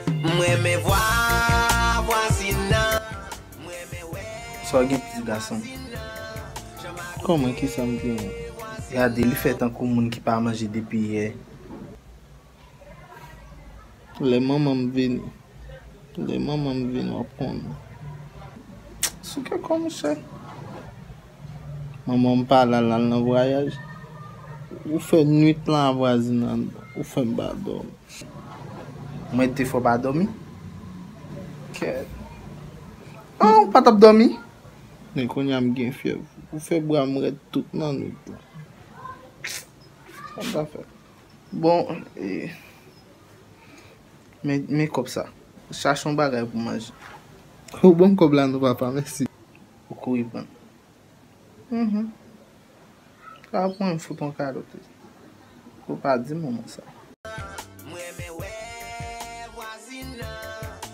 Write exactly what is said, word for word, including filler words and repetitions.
M renmen vwa vwazin nan. M renmen wè. Sa w gen, pitit gason? Kòman, kisa m genyen? Gade, li fè tankou moun ki pa manje depi yè. Lè manman m vini, lè manman m vini, w ap konnen. Souke kò, monchè. Manman m pa la, l al nan vwayaj. Ou fè nwit lan a vwazin nan, ou fè m pa dòmi. Mwen te fè w pa dòmi? Kèt. Ah, ou pa t ap dòmi? Men kounye a m gen fyèv. Ou fè bra m rèd tout nan nwit lan. Sa m ta fè? Bon, e, men, men kòb sa. Chache yon bagay pou manje. Ou ban m kòb la non, papa, mèsi. Ou kouri pran. Mhm. Sa ap mwen fout yon kado tou. Ou pa di manman sa.